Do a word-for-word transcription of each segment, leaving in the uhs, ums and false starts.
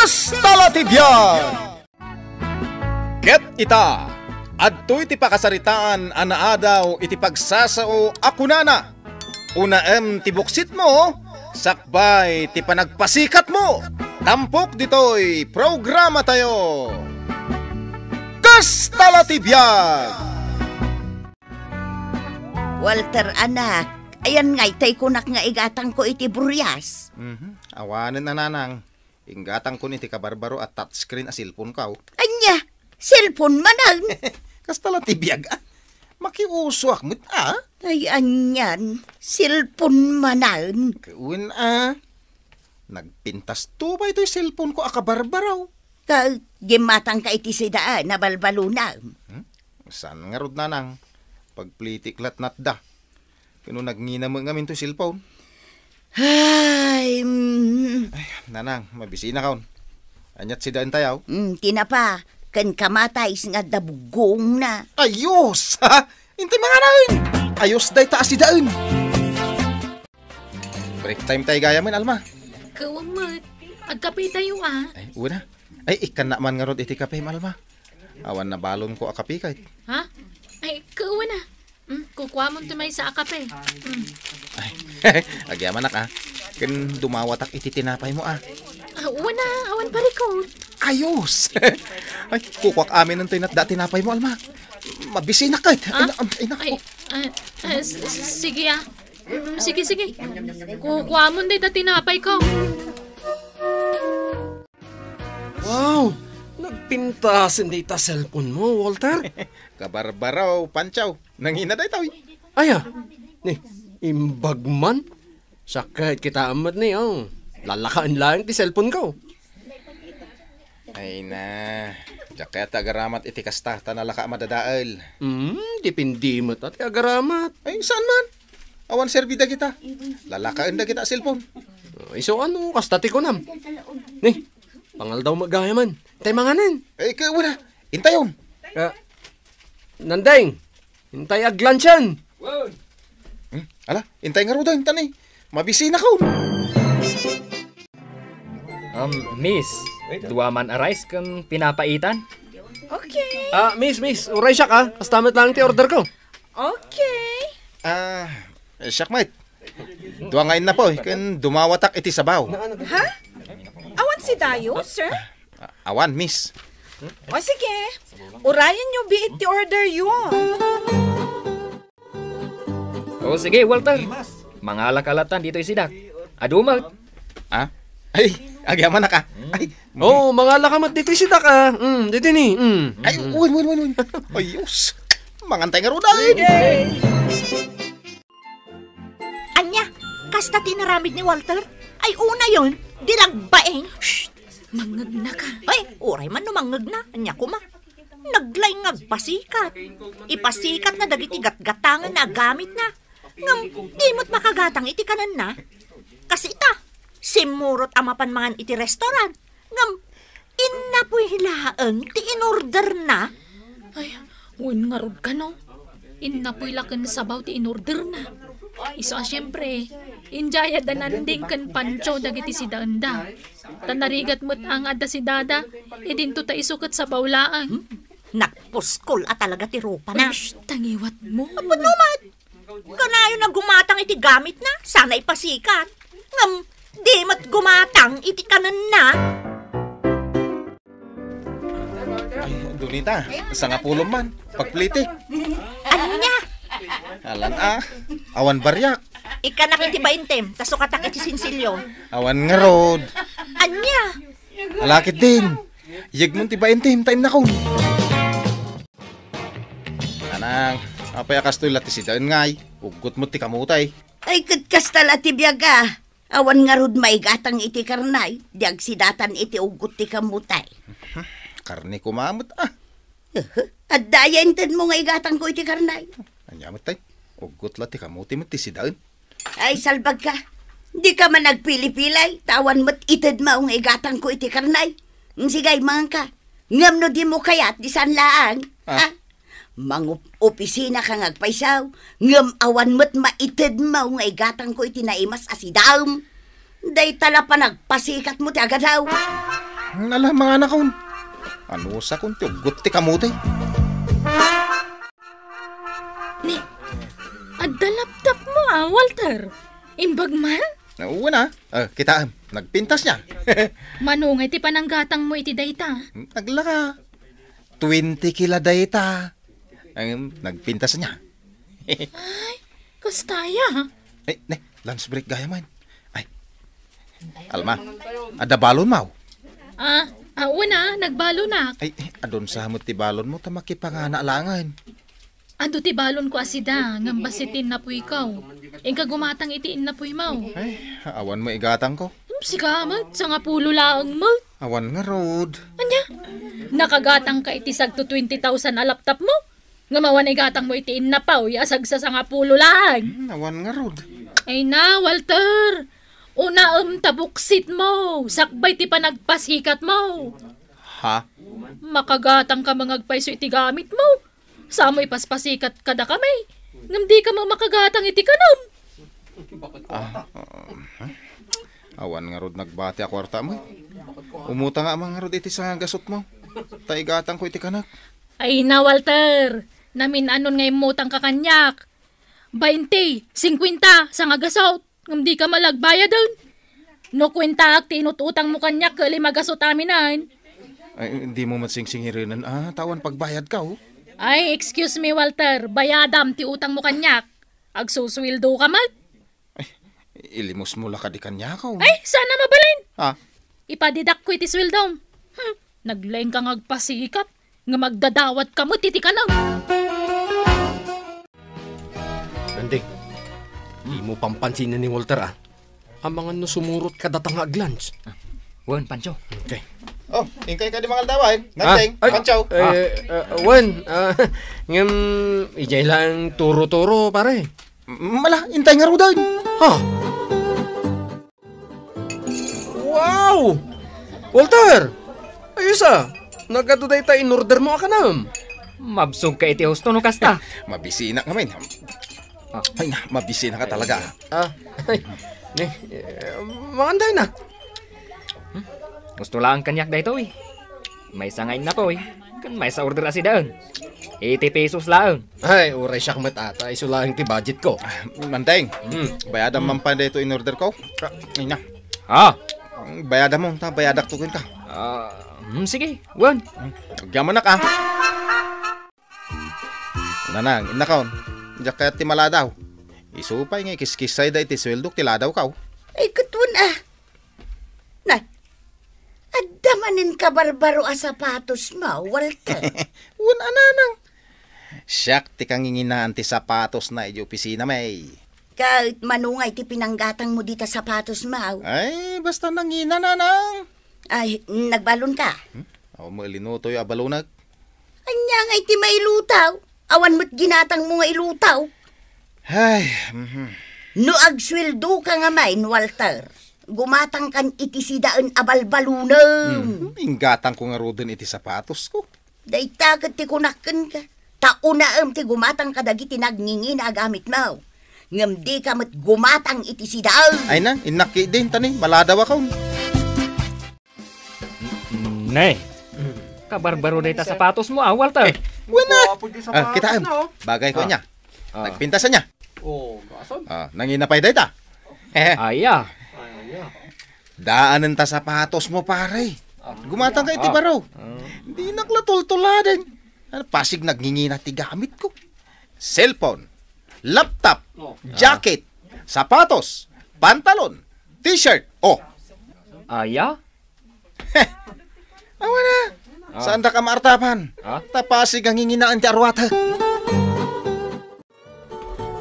Kasta la ti biag! Ket ita, adtoy ti pakasaritaan a naadaw iti pagsasao a kunana, "Unaem ti buksitmo, sakbay ti panagpasikatmo." Tampok ditoy programatayo. Kasta la ti biag! Walter, anak, ayan ngay tay kunak nga igatangko iti burias. Mhm. Awanen a, nanang. Inggatangkon iti kabarbaro a touchscreen a cellphone ko. Ania? Cellphone manen? Kasta la ti biag, a. Makiusoak met, a. Ay, anian. Cellphone manen. Wen, a. Nagpintas to ba itoy cellphone ko a kabarbaro? Ka, gimmatangka iti sida, a, nabalbalona. Hmm? Saan ngarud, nanang? Pagplitik latnatda. Kano nagnginam ngamin toy cellphone? Ay, mm. Ay, nanang, mabisinakon. Aniat sidaentayo? Mm, tinapa, ken kamatis nga adda bugongna. Ayos! Ha? Intay manganen! Ayos dayta a sidaen! Break time tay gayamen, Alma. Kawan met. Agkapetayo, a. Ay, una. Ay, ikkanna man ngarud iti kape, Alma. Awan nabalonko a kape kayt. Ha? Ay, kawan a. Mm, kukuamon ti maysa a kape. Mm. Ay, agyamanak, a. Ken dumawatak iti tinapaymo, a. A, wen a, awan parikut. Ayos! Ay, kukuak amin toy natda a tinapaymo, Alma. Mabisinak kayt. A? Ay, na-, ay, naku. Ay, a, a, s-, s-, sige, a. Mm, sige, sige. Kukuamon dayta tinapayko. Wow! Nagpintasen dayta cellphone mo, Walter. Kabarbaro, Pancho. Nangina daytoy. Aya, ni, imbag man. Sakit kita amat ni, oh. Lalakaen laeng ti cellphone ko. Ay na, diak kayat ti agaramat iti kasta, ta nalaka a madadael. Hmm, depende met ti agaramat. Ay, saan man? Awan serbi dagita. Lalakaen dagita a cellphone. Oh, isu ano, kasta ti kunam. Ni, pangaldaw met gayamen. Tay manganen. Ay, kaya wala. Intayon. Ah, Nandeng, intay aglansian. Hmm? Ala, intay ngaruden, ta ni. Mabisinakon. Um, miss, dua man a rice ken pinapaitan. Okay. Ah, miss, miss, uray siak, a. Kasta met laeng ti order ko. Okay. Ah, siak met. Dua nga innapoy, ken dumawatak iti sabaw. Ha? Awan sidayo, sir? A-, awan, miss. O sige, urayenyo biit ti orderyo. O sige, Walter. Mangalaka lattan ditoy sidak. Adu met. A? Ay, agyamanak, a. Ay. O, mangalaka met ditoy sidak, a. Mm, ditoy ni. Mm. Ay, wen, wen, wen, wen. Ayos. Mangantay ngaruden. Ania, kasta ti inaramid ni Walter? Ay, unayen, di la agbaing. Shh! Mangngegnaka. Ay, uray man no mangngegnaka, ania koma. Naglaing nga agpasikat. Ipasikatna dagiti gatgatangenna a gamitna. Ngem, di met makagatang iti kanenna. Kas ita, simmurot a mapan mangan iti restaurant. Ngem, innapoy laeng ti inorderna. Ay, wen ngarud kano. Innapoy la ken sabaw ti inorderna. Isu a siempre, idiay adda Nanding ken Pancho dagiti sidaenda. Ta narigat met a nga adda sidada, idinto ta isu ket sabaw laeng. Hmm? Nagpuskol a talaga ti rupana. Uy, shh, tangiwat mo. Apud no met? Kanayon a gumatang iti gamitna, sana ipasikat. Ngem, di met gumatang iti kanenna. Ay, dunita, sangapulom man. Pagplitik. Ania? Alan a, awan bariak. Ikkanak iti baentem, ta sukatak iti sinsilyo. Awan ngarud. Ania? Alakit din. Yegmon ti baentem, ta innakon. Nanang, apay a kastoy la ti sidaen ngay? Uggot met ti kamutay. Ay, ket kasta la ti biag a. Awan ngarud maigatang iti karnay, di agsidatan iti uggot ti kamutay. Karne koma met, a. Uhu, adda aya intedmo nga igatangko iti karnay? Ania met tay? Uggot la ti kamutay met ti sidaen. Ay, salbagka. Dika man agpilipilay, ta awan met itedmo nga igatangko iti karnay. Sige, manganka. Ngem no dimo kayat, di saan laeng. Ah. Ah? Mangup-opisinaka nga agpayso, ngem awan met maitedmo nga igatangko iti naimas a sidaem. Dayta la panagpasikatmo ti agadaw. Ala, manganakon. Anusakon ti uggot ti kamote. Ni, adda laptop mo, ah, Walter. Imbag man? Wen a. Ah, kitaem, nagpintas nia. Mano ngay ti pananggatang mo iti dayta? Naglaka. Twenty kila dayta. Em, nagpintas nia. Ay, kasta aya. Ay, ne, lunch break gayam. Ay. Alma, adda balon mo? Ah, ah, wen a, nagbalonak. Ay, adun sa met ti balon mo, ta makipangana laengen. Adu ti balon ko a sida, ngem bassit ti innapuy ko. Inka gumatang iti innapuy mo. Ay, awan mo igatang ko. Hmm, sika met, sangapulo laeng met. Awan ngarud. Ania? Nakagatang ka iti sagto twenty thousand a laptop mo? Ngem awan igatang mo iti innapuy a sagsasangapulo laeng. Hmm, awan ngarud. Ay na, Walter. Unaem ta buksit mo, sakbay ti panagpasikat mo. Ha? Makagatang ka mangagpayso iti gamit mo. Sa mo ipaspasikat kadakami, ngem di ka makagatang iti kanam. Ah, ah, ah. Awan ngarud nagbati a kuarta mo. Umutang nga man ngarud iti sangagasut mo. Ta igatang ko iti kanak. Ay na, Walter. Namin-anon nga immutang ka kaniak. Bainte, singkwenta, sangagasut. Ngem di ka malagbayaden. No kuentaak ti inut-utang mo kaniak ket limagasut aminen. Ay, di mo met singsingirenen, ah, ta awan pagbayad ka, oh. Ay, excuse me, Walter. Bayadam ti utang mo kaniak. Agsusueldo ka met. Ay, ilimos mo la kadi kaniak, oh. Ay, sana mabalin. Ah. Ipadidak ko iti sueldom. Hmm, naglaing ka nga agpasikat. Nga magdadawat ka met iti kanam. Nanding, hmm, di mo pampansinen ni Walter, ah. Amangan no sumurot ka data nga aglunch. Ah, wen, Pancho. Okay. Oh, inkay kadi mangaldawan. Ah, Nanding, ay, Pancho. Eh, ah, wen, ah, ngem, ijay lang turo-turo, pare. M-, mala, intay nga rudan. Ha? Wow! Walter! Ayos, ah. Nagadu dayta in-order mo a kanam. Mabsog ka iti husto no kasta. Mabisina ka, men. Ah. Ay na, mabisina ka talaga, ah. Ah, ay. Ni, eh, manganday na. Hmm? Gusto lang kaniak daytoy. Maysa nga innapoy, ken maysa order a sidaen. Eighty pesos laeng. Ay, uray siak met ata, isu laeng ti budget ko. Ah, Manteng, hmm, bayadam man pay daytoy in-order ko. Ah. Ay na. Ah. Bayadam mo, ta bayadak to kenka. Ah, hmm, sige, wen. Hmm, agyamanak, ah. Nanang, innakon, diak kayat ti maladaw. Isu pay nga ikiskisayda iti sueldok ti ladawko. Ay, ket wen, ah. Nay, adda manen kabarbaro a sapatos mo, Walter. Wen a, nanang. Siak ti kanginginaan ti sapatosna iti opisina, may. Ket mano nga iti pinanggatang mo dita sapatos mo? Ay, basta nangina, nanang. Ay, nagbalon ka? Hmm? Awan mo ilinutoy a balonek. Ania nga iti mailutaw? Awan met ginatang mo nga ilutaw. Ay, mhm. No agsueldo ka nga main, Walter, gumatang kan iti sidaen a balbalonem. Hmm, inggatang ko ngaruden iti sapatos ko. Dayta ket ti kunak kenka. Ta unaem ti gumatang kadagiti nagngingina a gamit mo. Ngem di ka met gumatang iti sidaen. Ay na, innak ketdin, ta ni, maladaw akon. Ne. Kabarbaro dayta sapatos mo, ah, Walter. Eh, wala. Apo, apo, di Ah, sapatos kitaem. Na, oh. Bagay ko Ah. Niya. Ah. Nagpintas ania. Oh, kason? Ah, nangina pay dayta. Aya. Ay, aya. Daanen ta sapatos mo, pare. Ah. Gumatang ka iti Ah. baro. Ah. Dinak la tultuladen. Ano, pasig nagngingina ti gamit ko. Cellphone, laptop, Oh. jacket, sapatos, pantalon, t-shirt. Oh. Aya? Awan na. Ah. Saan da ka maartapan? Ah? Tapasig ang nginginaan ti arwata.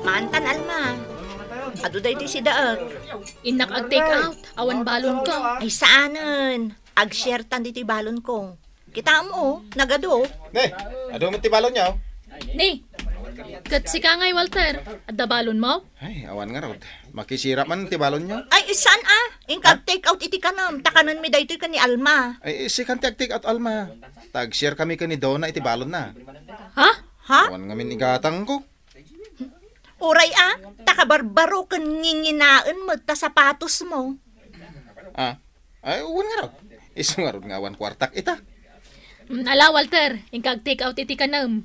Mantan, Alma. Adu daytoy sidaek. Innak ag-take out. Awan balon ko. Ay, saanen. Ag-share tan ditoy balon ko. Kita mo, oh. Nagadu. Ne, adu met ti balon niya, oh. Ni, ket sika ngay, Walter. Adda balon mo? Ay, awan ngarud. Makisira man ti balon niyo. Ay, saan, ah? Inka Ha? Take out iti kanam. Ta kanen mi daytoy ken ni Alma. Ay, sikan ti ag-take out, Alma. Tag-share kami ken ni Donna iti balon na. Ha? Ha? Awan ngamin igatang ko. Uray, ah, ta kabarbaro ken nginginaen met ta sapatos mo. Ah, ay, wen ngarud. Isu ngarud nga awan kuartak ita. Mm, ala, Walter, inka ag-take out iti kanem.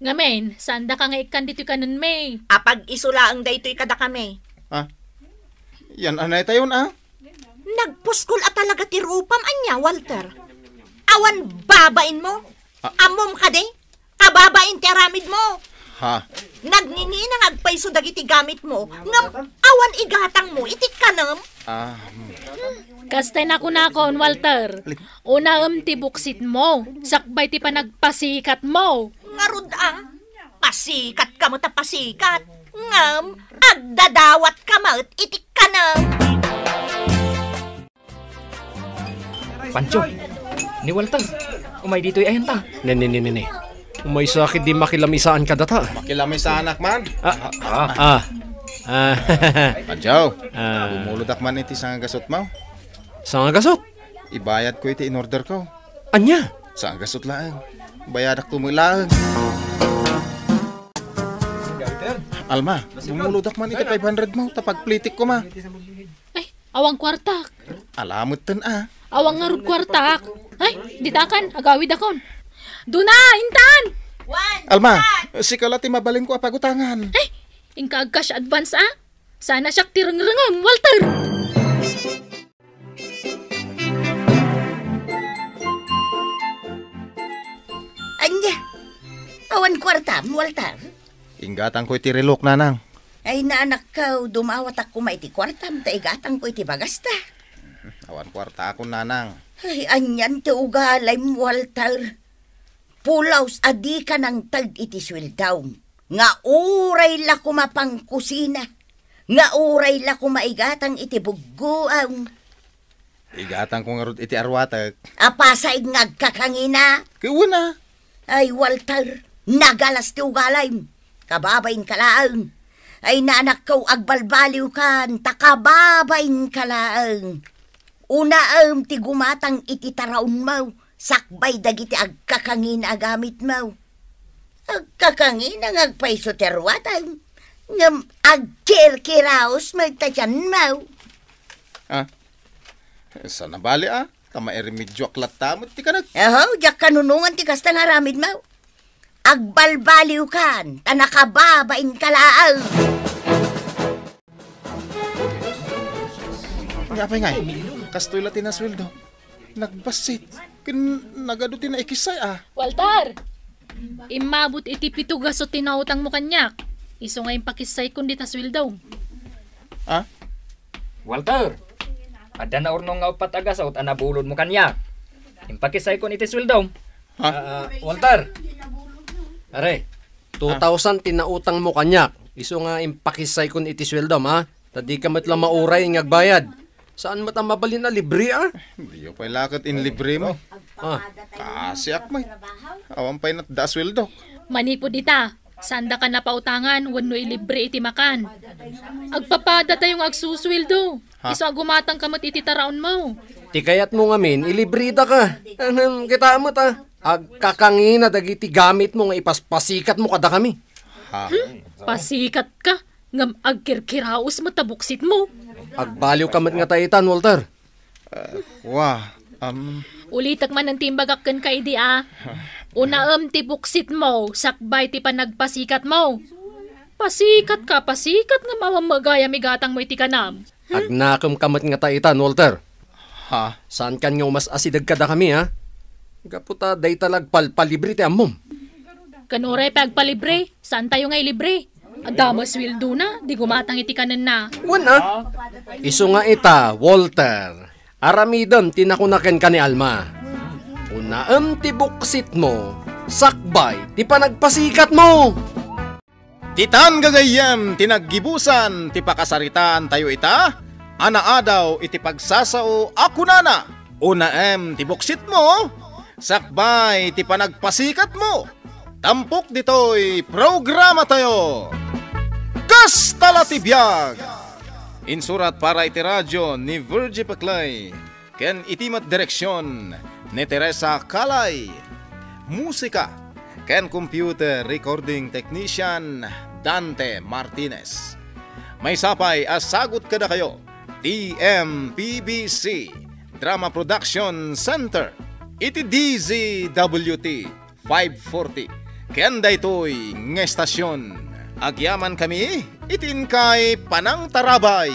Ngamin, saandaka nga ikkan ditoy kanenmi. Apag-isu laeng daytoy kadakami. Ah, yan anay tayon, ah? Nagpuskol a talaga ti rupam, ania, Walter? Awan babainmo? Ah. Ammom kadi? Kababain ti aramidmo. Ha? Nagngingina nga agpayso dagiti gamitmo, ngem awan igatangmo iti kanem. Ah, hmm. Kasta nakunakon, Walter. Unaem ti buksitmo, sakbay ti panagpasikatmo. Ngarud a, pasikatka met a pasikat, ngem agdadawatka met iti kanem. Pancho, ni Walter, umay ditoy ayanta. Ne, ne, ne, ne, ne. Umaysa ket di makilamisaan kadata. Makilamisaanak man. Ah, ah, ah. Ah. Pancho, ah, bumulodak man iti sangagasutmo. Sangagasut? Ibayadko iti in-orderko. Ania? Sangagasut laeng. Bayadakto met laeng. Alma, bumulodak man iti five hundred mo, ta pagplitik koma. Ay, awan kuartak. Ala metten a. Awan ngarud kuartak. Ay, ditakan, agawidakon. Duna, intan! Alma, sika la ti mabalinko a pagutangan. Ay, inka ag-cash advance a. Sana siak ti rengrengem, Walter. Ania? Awan kuartam, Walter? Inggatangko iti relok, nanang. Ay, naanakko, dumawatak koma iti kuartam, ta igatangko iti bagasta. Awan kuartakon, nanang. Ay, anian ti ugalim, Walter? Pulos a dika nangted iti sueldom, nga uray la koma pangkusina, nga uray la koma igatang iti buggoam. Igatangko ngarud iti arwatek. Apasait nga agkakangina? Ket wen a. Ay, Walter, nagalas ti ugalim. Kababainka laeng. Ay, naanakko, agbalbaliwkan, ta kababainka laeng. Unaem ti gumatang iti taraonmo, sakbay dagiti agkakangina a gamitmo. Agkakangina nga agpayso ti arwatam, ngem agkirkiraos met ta tianmo. Ah, saan a bali a, ta mairemedioak latta met ti kanek. Aho, diak kanunongan ti kasta nga aramidmo. Agbalbaliwkan, ta nakababainka laeng. Nga apay ngay, kastoy la ti nasueldo. Nagbassit. Ken nagadu ti naikissay a. Walter! Immabot iti pito gasut ti nautangmo kaniak. Isu nga impakissaykon dita sueldom. Ah? Walter! Adda naurnong nga uppat a gasut a nabulodmo kaniak. Impakissaykon iti sueldom. Ha? Ah, Walter! Are, two thousand ti nautangmo kaniak. Isu nga impakissaykon iti sueldom, ha? Ta dika met la mauray nga agbayad. Saan met a mabalin a libre, a? Diyo pay la ket inlibremo. Ah. Kasiak met. Awan pay natda a sueldok. Manipud ita, saandaka napautangan wenno ilibre iti makan. Agpapadatayo nga agsusueldo. Ha? Isu a gumatangka met iti taraonmo. Ti kayatmo ngamin, ilibredaka. Ahem, kita met, a. Agkakangina dagiti gamitmo nga ipaspasikatmo kadakami. Ha? Hmm? Pasikatka? Ngem agkirkiraos met ta buksitmo. Agbaliwka met ngata itan, Walter. Ah, wa, am. Ulitek manen ti imbagak kenka idi a. Unaem ti buksitmo, sakbay ti panagpasikatmo. Pasikatka, pasikat ngem awan met gayam igatangmo iti kanam. Hmm? Agnakemka met ngata itan, Walter. Ha? Saankan nga umas-asideg kadakami, ha? Gapu ta dayta la agpalpalibre ti ammom. Ken uray pay agpalibre, saantayo nga ilibre. Adda met sueldona, di gumatang iti kanenna. Wen a. Isu nga ita, Walter, aramidem ti nakuna kenka ni Alma. Unaem ti buksitmo, sakbay ti panagpasikatmo. Ditan gagayyem ti naggibusan ti pakasaritaantayo ita a naadaw iti pagsasao a kunana, unaem ti buksitmo, sakbay ti panagpasikatmo. Tampok ditoy programatayo. Kasta la ti biag! Insurat para iti radio ni Virgie Paclay ken iti met direksion ni Teresa Calay. Musika ken computer recording technician Dante Martinez. Maysa pay a sagut kadakayo ti M P B C Drama Production Center iti D Z W T five forty. Ken daytoy nga estasion, agyaman kami iti inkay panangtarabay.